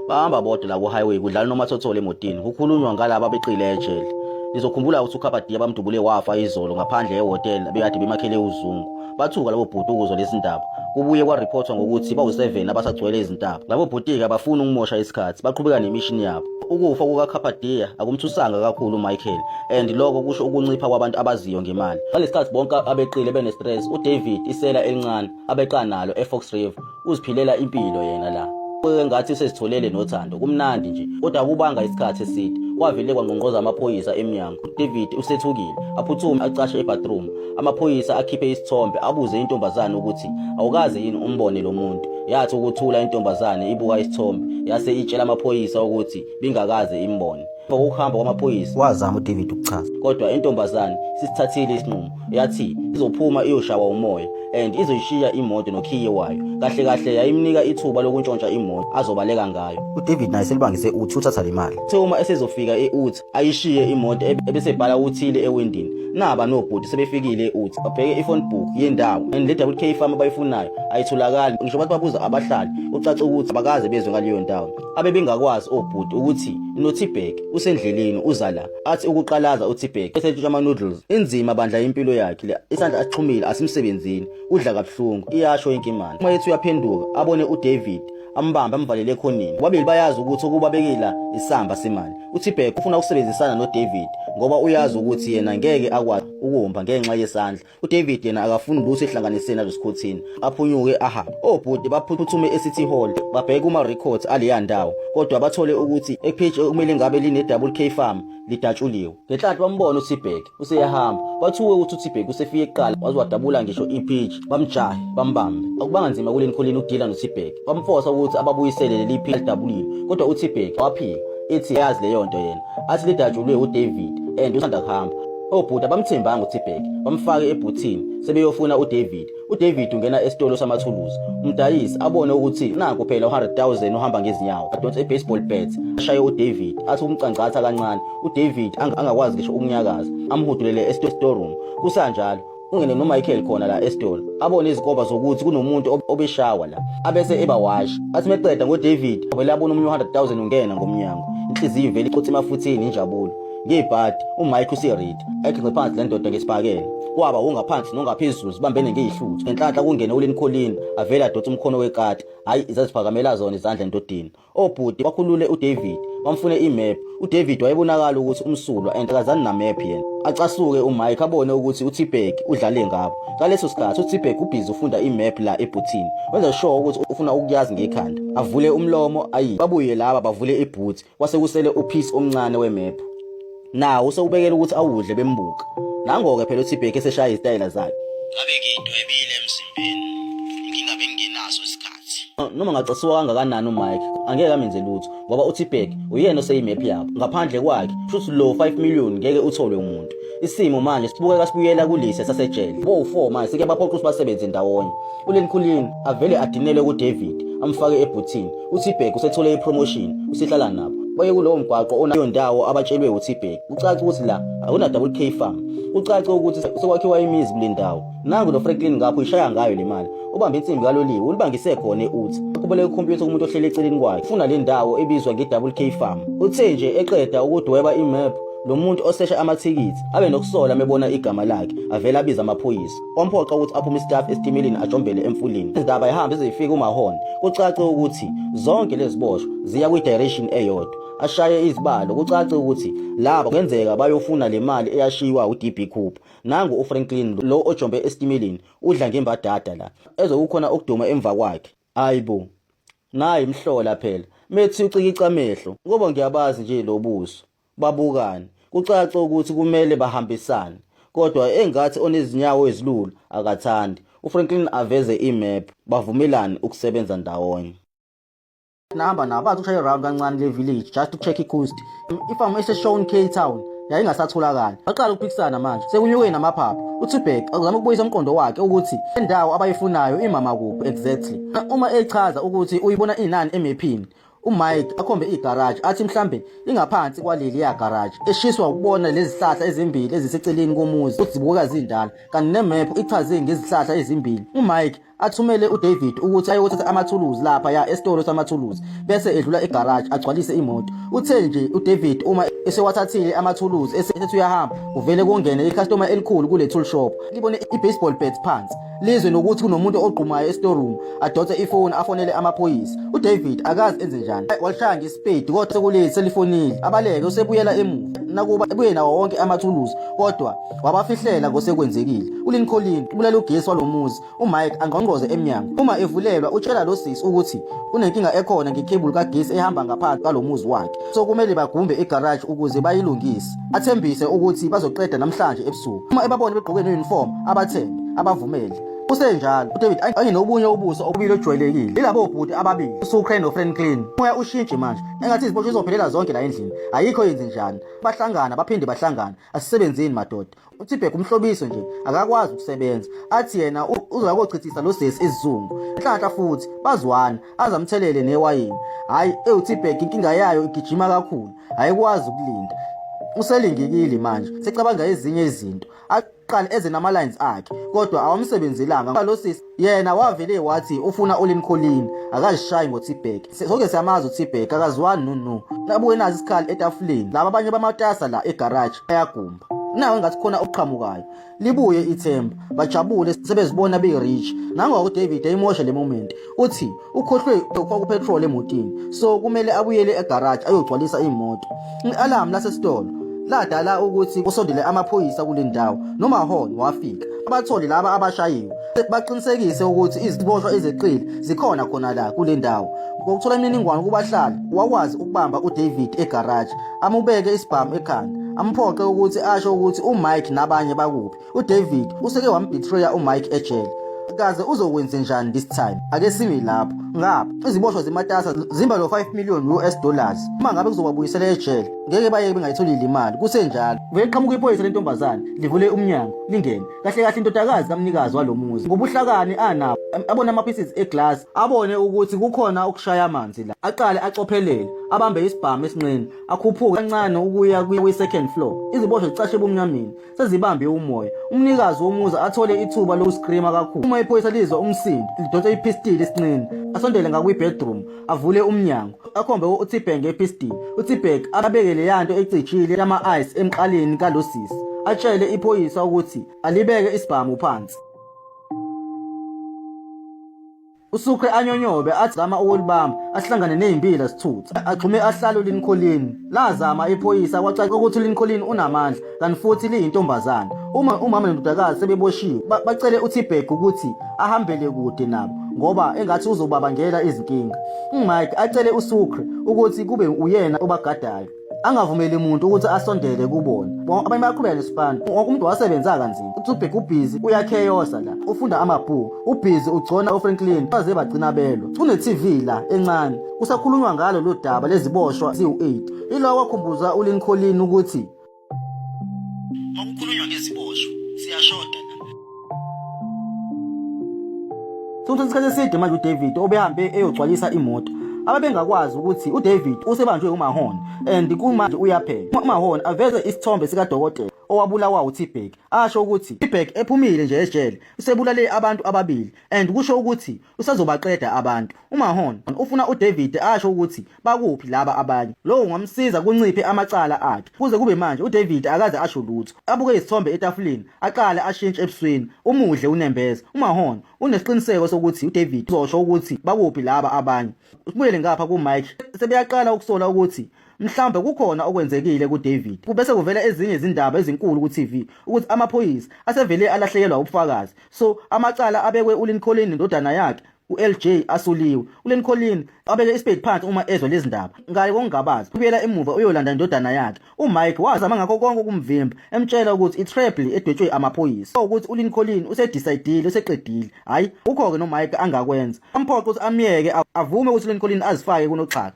Bahamba bodwa la ku-highway kudlala nomathotholo emotini kukhulunywa ngalaba abeqile ejele. Nizokhumbula ukuthi uKhabadiya bamdubule wafa izolo ngaphandle ehhotela bekade bemakhele uzungu. Bathuka labo bhuti ukuzwa lezi ndaba. Kubuye kwariphothwa ngokuthi bawu-7 abasagcwele izintaba. Labo bhuti-ke abafuni ukumosha isikhathi, baqhubeka nemishini yabo. Ukufa kukaKhabadiya akumthusanga kakhulu uMichael and lokho kusho ukuncipha kwabantu abaziyo ngemali. Ngalesikhathi bonke abeqile bene-stress, uDavid isela elincane abeqa nalo eFox River uziphilela impilo yena la engathi usezitholele nothando kumnandi nje kodwa akubanga isikhathi eside kwavele kwangqongqoza amaphoyisa emnyango. UDavid usethukile aphuthume acashe ebathroom. Amaphoyisa akhiphe isithombe abuze intombazane ukuthi awukaze yini umbone lo muntu. Yathi ukuthula intombazane ibuka isithombe yase itshela amaphoyisa ukuthi bingakaze imbone. Emva kokuhamba kwamaphoyisa wazama uDavid ukuchaza, kodwa intombazane sisithathile isinqumo yathi izophuma iyoshawa umoya and izoyishiya imoto nokhiye wayo. Kahle kahle yayimnika ithuba lokuntshontsha imoto azobaleka ngayo. UDavid naye selibangise uthi uthatha le mali. Uthe uma esezofika e-Utah ayishiye imoto ebesebhala uthile ewindini. Naba nobhuti sebefikile e-Utah babheke i-phone book yendawo and le WK farm abayifunayo ayitholakali. Ngisho bathi babuza abahlali kucace ukuthi abakaze bezwe ngaleyo ndawo. Abebengakwazi obhuti ukuthi noTbag usendleleni uza la. Athi ukuqalaza uTbag esetshontsha ama-noodles. Inzima bandla impilo yakhe le, isandla asixhumile asimsebenzini, udla kabuhlungu, iyasho inkimane. Uma ethi uyaphenduka abone uDavid ambambe amvalele ekhoneni. Bobabili bayazi ukuthi okubabekela isamba semali. UTbag ufuna ukusebenzisana noDavid ngoba uyazi ukuthi yena ngeke akwazi ukuhomba ngenxa yesandla. UDavid yena akafuni lutho ehlanganise nalosikhothini. Aphunyuke ahambe. Obhuti baphuthume eCity Hall babheke kuma-records aleya ndawo kodwa bathole ukuthi epage okumele ngabe line-Double K Farm lidatshuliwe. Ngenhlanhla bambona uTbag useyahamba. Bathuke ukuthi uTbag usefike kuqala waze wadabula ngisho ipage. Bamjahe bambambe. Akubanga nzima kuleni kholini ukudila noTbag. Bamfosa ukuthi ababuyisele leli page alidabulile kodwa uTbag waphika ethi yazi leyo nto yena. Athi lidatshulwe uDavid and usanda kuhamba. Obhuti abamthembanga uTbag bamfake ebhuthini sebeyofuna uDavid. UDavid ungena esitolo samathuluzi. Umdayisi abone ukuthi nanku phela u-100,000 uhamba ngezinyawo. Adonse i-baseball bat ashaye uDavid athi umcangcatha kancane. UDavid angakwazi ngisho ukunyakaza amhudulele e-storeroom. Kusanjalo ungene noMichael khona la esitolo abone izinkomba zokuthi kunomuntu obeshawa la abese ebawasha. Athi meqeda ngoDavid vele abone omunye u-100,000 ungena ngomnyango. Inhliziyo ivele icothe emafutheni injabulo. Ngebhadi uMike useredi eginqe phansi le ndoda ngesibhakela. Kwaba wongaphansi nongaphezulu zibambene ngezihluthu. Ngenhlanhla kungene uLin Colin avele adonse umkhono wekati. Hhayi zaziphakamela zona izandla endodeni. Obhuti bakhulule uDavid bamfune imap. uDavid wayebonakala ukuthi umsulwa and akazani namap yena. Acasuke uMike abone ukuthi uTbag udlale ngabo. Ngaleso sikhathi uTbag ubhizi ufunda imap la ebhuthini. Wenza sure ukuthi ufuna ukuyazi ngekhanda. Avule umlomo ayi babuye laba bavule ibhuthi kwase kusele upiece omncane wemap. Nawo usewubekela ukuthi awudle bembuka. Nango-ke phela uTbag eseshaya izitayela zakhe. Ngabe ngiyidwebile emzimbeni inkinga bengingenaso isikhathi. Noma ngacasuka kangakanani uMike angeke amenze lutho ngoba uTbag uyena oseyimap yabo. Ngaphandle kwakhe kusho lo 5 million ngeke utholwe umuntu. Isimo manje sibukeka sibuyela kulise sasejele. Bo-4 manje seke baphoqa ukuthi basebenze ndawonye. ULen Colin avele adinelwe kuDavid amfake ebhuthini. UTbag usethole ipromotion usehlala nabo. Baye kulowo mgwaqo onayo ndawo abatshelwe uTbag. Kucace ukuthi la akuna Double K Farm. Kucace ukuthi sekwakhiwa imizi kule ndawo. Nangu noFranklin ngapho ishaya ngayo le mali. Ubambe insimbi kaloliwe ulibangise khona e-Utah. Kuboleka ikhompyutha kumuntu ohleli eceleni kwakhe. Ufuna le ndawo ebizwa nge-Double K Farm. Uthe nje eqeda ukudweba imap lo muntu osesha amathikithi abe nokusola mebona igama lakhe avele abize amaphoyisa. Wamphoqa ukuthi aphume istaff esitimeleni ajombele emfuleni. Izindaba ihambe ize ifike uMahone. Kucace ukuthi zonke lezi boshwa ziya kwi-direction eyodwa. Ashaye izibalo kucace ukuthi laba kungenzeka bayofuna le mali eyashiywa uDB Cooper. Nangu uFranklin lo ojombe esitimeleni udla ngembadada la. Ezokukhona ukuduma emva kwakhe. Hayibo. Nayi imhlola phela. Methi ucikica amehlo ngoba ngiyabazi nje lo buso. Babukane. Kucace ukuthi kumele bahambisane. Kodwa engathi onezinyawo ezilula akathandi. uFranklin aveze imap bavumelane ukusebenza ndawonye. Nahamba nabo bathi ushaya round kancane le village just to check i-coast. Ifamu eseshown K Town yayingasatholakali. Baqala ukuphikisana manje sekunyuke namaphaphu. UTbag uzama ukubuyisa umqondo wakhe ukuthi indawo abayifunayo imama kuphi exactly. Uma echaza ukuthi uyibona inani emephini, uMike akhombe igaraji athi mhlambe ingaphansi kwaleli ya garage eshiswa ukubona lezi zihlahla ezimbili eziseceleni komuzi ukuthi zibukeka zindala kanti nemap ichaze ngezihlahla ezimbili. uMike Athumele uDavid ukuthi ayothatha amathuluzi lapha ya esitolo samathuluzi bese edlula egaraji agcwalise imoto. Uthe nje uDavid uma esewathathile amathuluzi esethi uyahamba kuvele kungene icustomer elikhulu kule tool shop libone i-baseball bat phansi lizwe nokuthi kunomuntu ogqumayo estoreroom adonse ifoni afonele amaphoyisa. UDavid akazi enze njani, walishaya ngesipedi kodwa sekulate selifonile abaleke usebuyela emuva nakuba ebuye nawo wonke amathuluzi kodwa wabafihlela ngosekwenzekile. ULincoln ubulala ugesi walomuzi. UMike angqongqoze emnyango. Uma evulelwa utshela lo sisi ukuthi kunenkinga ekhona ngekhebuli kagesi ehamba ngaphansi kwalo muzi wakhe. So kumele bagumbe igaraji ukuze bayilungise. Athembise ukuthi bazoqeda namhlanje ebusuku. Uma ebabona begqoke ne-uniform abathembe, abavumele. Kusenjalo, uDavid angenobunye ubuso obubili ojwayelekile. Yilabo bhuti ababili, uSucre noFranklin. Umoya ushintshe manje. Engathi iziboshwa izophelela zonke la endlini. Ayikho yenze njani. Bahlangana baphinde bahlangana. Asisebenzini madoda. UThibhek umhlobiso nje akakwazi ukusebenza athi yena uzoya kochithisa lo sesi isizungu nhlanhla futhi bazwana azamthelele newayini hhayi ewuThibhek inkinga yayo igijima kakhulu ayikwazi ukulinda uselingekile manje secabanga ezinye izinto aqale eze nama-lines akhe kodwa awamsebenzelanga lo sisi yena wavele wathi ufuna uLincoln akazishayi ngoThibhek sonke siyamazi uThibhek akazwani no no nabuke nazi isikhali etafuleni laba abanye bamatasa la egaraji bayagumba nawe ngathi khona okuqhamukayo libuye ithemba bajabule sebezibona beyi-rich nangoba uDavid eyimosha le moment uthi ukhohlwe ukufaka upetrol emotini so kumele abuyele egaraji ayogcwalisa imoto i-alarm lasesitolo ladala ukuthi kusondele amaphoyisa kule ndawo noMahon wafika abatholi laba abashayiwe baqinisekise ukuthi iziboshwa ezeqile zikhona khona la kule ndawo ngokuthola imininingwane kubahlali wakwazi ukubamba uDavid egaraji amubeke isibhamu ekhanda amphoqe ukuthi asho ukuthi uMike nabanye bakuphi uDavid useke wambetreya uMike ejele kaze uzokwenze njani this time ake simi lapho ngapha iziboshwa zimatasa zimba lo 5 million US dollars uma ngabe kuzobabuyisela ejele ngeke bayeke bengayitholile imali kusenjalo vele qhamuka iphoyisa lentombazane livule umnyango lingene kahle kahle indodakazi kamnikazi walomuzi ngobuhlakani anabo abone ama pieces eglass abone ukuthi kukhona okushaya amanzi la aqale acophelele abambe isibhamu esinqeni akhuphuke kancane ukuya kwi-second floor iziboshwa zicashe ebumnyameni sezibambe umoya umnikazi womuzi athole ithuba lokuscreama kakhulu uma iphoyisa lizwa umsindo lidonsa iphistili esinqeni asondele ngakwi-bedroom avule umnyango akhombe uThibhek ngephistili uThibhek abeke leyanto ecijile yama-ice emqaleni kalosisi atshele iphoyisa ukuthi alibeke isibhamu phansi Usukhe anyonyobe athi zama ukulibamba ahlangane nezimbila zithutha agxume ahlale uLincoln lazama iphoyisa kwacaca ukuthi uLincoln unamandla kanti futhi liyintombazane uma umama nendodakazi sebeboshiwe bacele uThibhek ukuthi ahambele kude nabo ngoba engathi uzobabangela izinkinga uMike acele uSukre ukuthi kube uyena obagadayo angavumeli muntu ukuthi asondele kubona abanye bayaqhubeka nesipani wonke umuntu wasebenza kanzima uThubhek ubhizi uyakheyosa la ufunda amabhuku ubhizi ugcona uFranklin baze bagcina belwa kune-TV la encane kusakhulunywa ngalo lo daba leziboshwa ziwu-8 ilo wakhumbuza uLincoln ukuthi Makukhulunywa ngeziboshwa siyashoda la. Sokuthatha isikhathi eside manje uDavid obehambe eyogcwalisa imoto ababengakwazi ukuthi uDavid usebanjwe uMahon and kumanje uyaphela. UMahon aveze isithombe sikadokotela owabulawa uTbag asho ukuthi uTbag ephumile nje ejele usebulale abantu ababili and kusho ukuthi usazobaqeda abantu. UMahon ufuna uDavid asho ukuthi bakuphi laba abanye. Lokho kungamsiza kunciphe amacala akhe. Kuze kube manje uDavid akaze asho lutho. Abuke izithombe etafuleni aqale ashintshe ebusweni. Umudle unembeza. UMahon unesiqiniseko sokuthi uDavid uzosho ukuthi bakuphi laba abanye. Sibuyele ngapha kuMike sebeyaqala ukusola ukuthi mhlawumbe kukhona okwenzekile kuDavid. Bese kuvela ezinye izindaba ezinkulu ku-TV ukuthi amaphoyisa asevele alahlekelwa ubufakazi. So amacala abekwe uLincoln nendodana yakhe uLJ asuliwe. ULincoln abeke isipedi phansi uma ezwa lezi ndaba. Ngale kokungabaza ubuyela emuva uyolanda indodana yakhe. UMike wazama ngakho konke ukumvimba emtshela ukuthi i-treble edwetshwe amaphoyisa ukuthi uLincoln usedecide useqedile. Hhayi ukho-ke noMike angakwenza. Amphoqe ukuthi amyeke avume ukuthi uLincoln azifake kunoxhaka.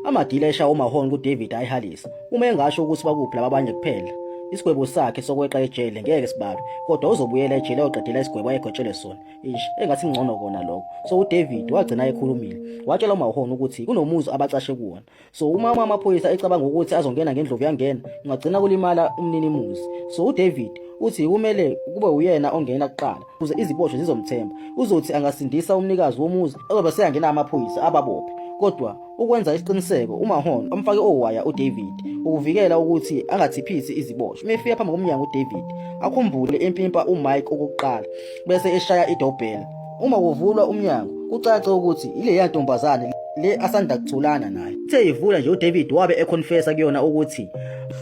Amadila eshawa uMahon kuDavid ayihalisa uma engasho ukuthi bakuphi laba abanye kuphela. Isigwebo sakhe sokweqa ejele ngeke sibalwe, kodwa uzobuyela ejele ayoqedela isigwebo ayegwetshelwe sona. Ish, engathi ngcono kona lokho. So uDavid wagcina ekhulumile. Watshela uMahon ukuthi kunomuzi abacashe kuwona. So uma amaphoyisa ecabanga ukuthi azongena ngendlovu yangena, kungagcina kulimala umninimuzi. So uDavid uthi kumele kube uyena ongena kuqala ukuze iziboshwa zizomthemba. Uzothi angasindisa umnikazi womuzi azobe seyangena amaphoyisa ababophe. Kodwa ukwenza isiqiniseko uMahon amfake owaya uDavid ukuvikela ukuthi angathiphisi iziboshwa. Uma efika phambi komnyango uDavid akhumbule empimpa uMike okokuqala bese eshaya idoorbell. Uma kuvulwa umnyango kucace ukuthi ileya ntombazane le asanda kutholana nayo. Uthe ivula nje uDavid wabe econfessa kuyona ukuthi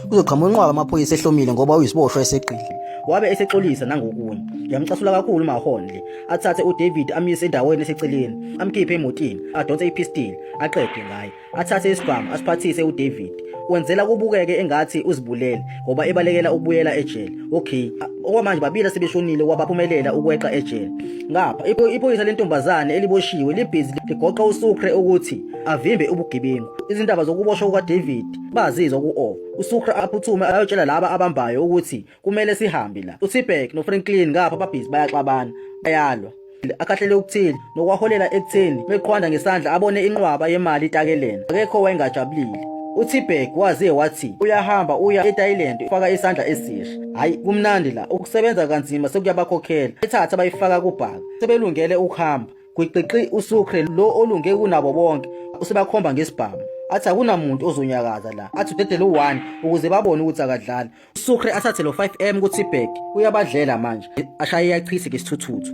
Kuzoqhamuka inqwaba amaphoyisa ehlomile ngoba uyisiboshwa eseqile. Wabe esexolisa nangokunye. Yamcasula kakhulu uMahon le. Athathe uDavid amyise endaweni eseceleni, amkhiphe emotini, adonse iphistili, aqede ngaye. Athathe isibhamu asiphathise uDavid. Wenzela kubukeke engathi uzibulele ngoba ebalekela ukubuyela ejele. Okay, okwamanje babili asebeshonile kwabaphumelela ukweqa ejele. Ngapha iphoyisa lentombazane eliboshiwe libhizi ligoqa uSucre ukuthi avimbe ubugebengu. Izindaba zokuboshwa kukaDavid bazizwa ku-Ova. USucre aphuthume ayotshela laba abambayo ukuthi kumele sihambe la. UTibek noFranklin ngapha babhizi bayaxabana, bayalwa. Akhahlele okuthile nokwaholela ekutheni meqhwanda ngesandla abone inqwaba yemali itakelena. Akekho owayengajabulile. UTibek waze wathi uyahamba uya eThailand ufaka isandla esisha. Hayi kumnandi la ukusebenza kanzima sekuyabakhokhela. Ethatha bayifaka kubhaka. Sebelungele ukuhamba. Gwiqiqi uSucre lo olunge kunabo bonke usebakhomba ngesibhamu. Athi akunamuntu ozonyakaza la. Athi udedele u-1 ukuze babone ukuthi akadlali. Sucre athathe lo 5M kuTibek uyabadlela manje ashaye iyachithe ngesithuthuthu.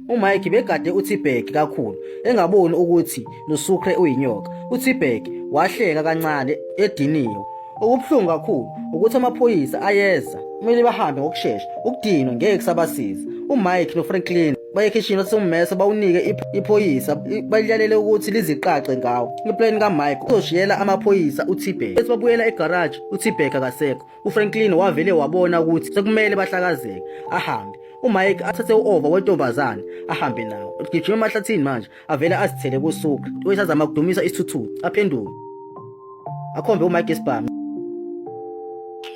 UMike begade uTibek kakhulu engaboni ukuthi noSucre uyinyoka. UTibek wahleka kancane ediniwe. Okubuhlungu kakhulu ukuthi amaphoyisa ayeza kumele bahambe ngokushesha ukudinwa ngeke kusabasiza. UMike noFranklin baye ekhishini bathathe ummese bawunike iphoyisa baliyalele ukuthi liziqaqe ngawo. Iplan kaMike uzoshiyela amaphoyisa uTibek. Bethi babuyela egaraji uTibek akasekho. UFranklin wavele wabona ukuthi sekumele bahlakazeke ahambe. UMike athathe u-over wentombazane ahambe nawo. Gijima emahlathini manje avele azithele kuSucre. Uyisazama ukudumisa isithuthuthu aphenduke. Akhombe uMike isibhamu.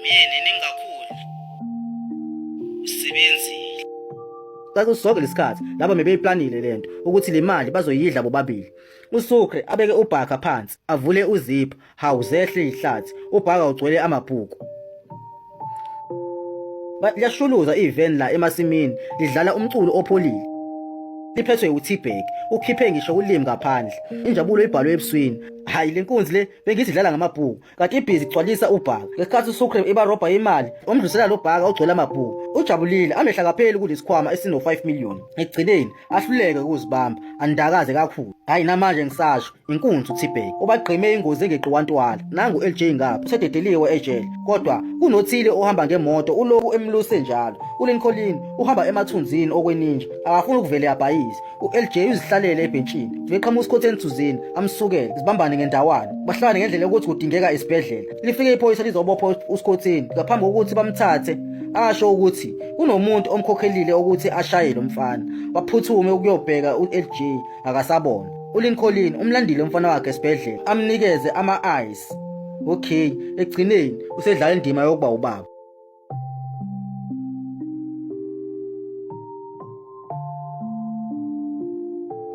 Myeni ningakhulu. Usebenzile. Caca sonke lesikhathi laba bebeyiplanile lento ukuthi le mali bazoyidla bobabili. USucre abeke ubhaka phansi avule uzipho hawu zehle ihlathi ubhaka ugcwele amabhuku. Liyashuluza iveni la emasimini lidlala umculo opholile. Liphethwe uTbag ukhiphe ngisho ulimi ngaphandle. Injabulo ibhalwe ebusweni. Hayi lenkunzi le bengithi idlala ngamabhuku kanti ibhizi igcwalisa ubhaka. Ngesikhathi uSucre ebarobha imali umdlulisela lo bhaka ogcwele amabhuku. Ujabulile amehla kapheli kulesikhwama esino 5 million. Ekugcineni ahluleke ukuzibamba andakaze kakhulu. Hayi namanje ngisasho inkunzi uTbag ubagqime ingozi engeqiwa ntwala. Nangu LJ ngapha usededeliwe ejele kodwa kunothile ohamba ngemoto uloku emluse njalo. ULincoln uhamba emathunzini okweninja akafuni ukuvele abhayize. ULJ uzihlalele ebhentshini beqhamuka uSikhotheni thuzini amsukele zibambane ngendawana bahlangane ngendlela yokuthi kudingeka isibhedlela. Lifike iphoyisa lizobopha uSikhotheni ngaphambi kokuthi bamthathe asho ukuthi kunomuntu omkhokhelile ukuthi ashaye lo mfana. Baphuthume ukuyobheka uLJ akasabona. ULincoln umlandile umfana wakhe esibhedlela amnikeze ama-ice. Okay, ekugcineni usedlala indima yokuba ubaba.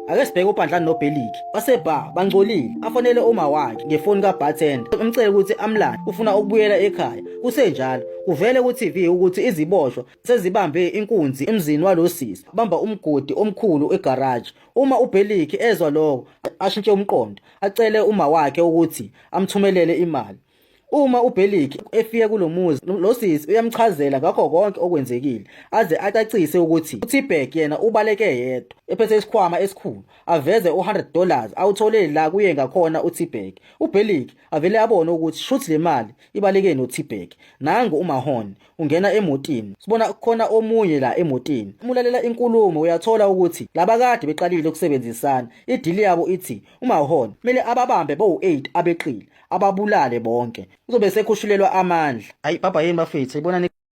Ake sibheke uPandlani noBheliki basebha bangcolile afonele uma wakhe ngefoni kabartender amcele ukuthi amlande ufuna ukubuyela ekhaya kusenjalo kuvele ku-TV ukuthi iziboshwa sezibambe inkunzi emzini walosisi bamba umgodi omkhulu egaraji uma uBheliki ezwa lokho ashintshe umqondo acele uma wakhe ukuthi amthumelele imali Uma uBheliki efika kulo muzi lo sisi uyamchazela ngakho konke okwenzekile aze acacise ukuthi uTbag yena ubaleke yedwa ephethe isikhwama esikhulu aveze u-100 dollars awuthole la kuye ngakhona uTbag. UBheliki avele abone ukuthi shuthi le mali ibaleke noTbag. Nangu uMahon ungena emotini sibona khona omunye la emotini umulalela inkulumo uyathola ukuthi laba kade beqalile ukusebenzisana idili yabo ithi uMahon kumele ababambe bowu-8 abeqile ababulale bonke uzobe sekhushulelwa amandla. Hayi baba yini bafethu ibona.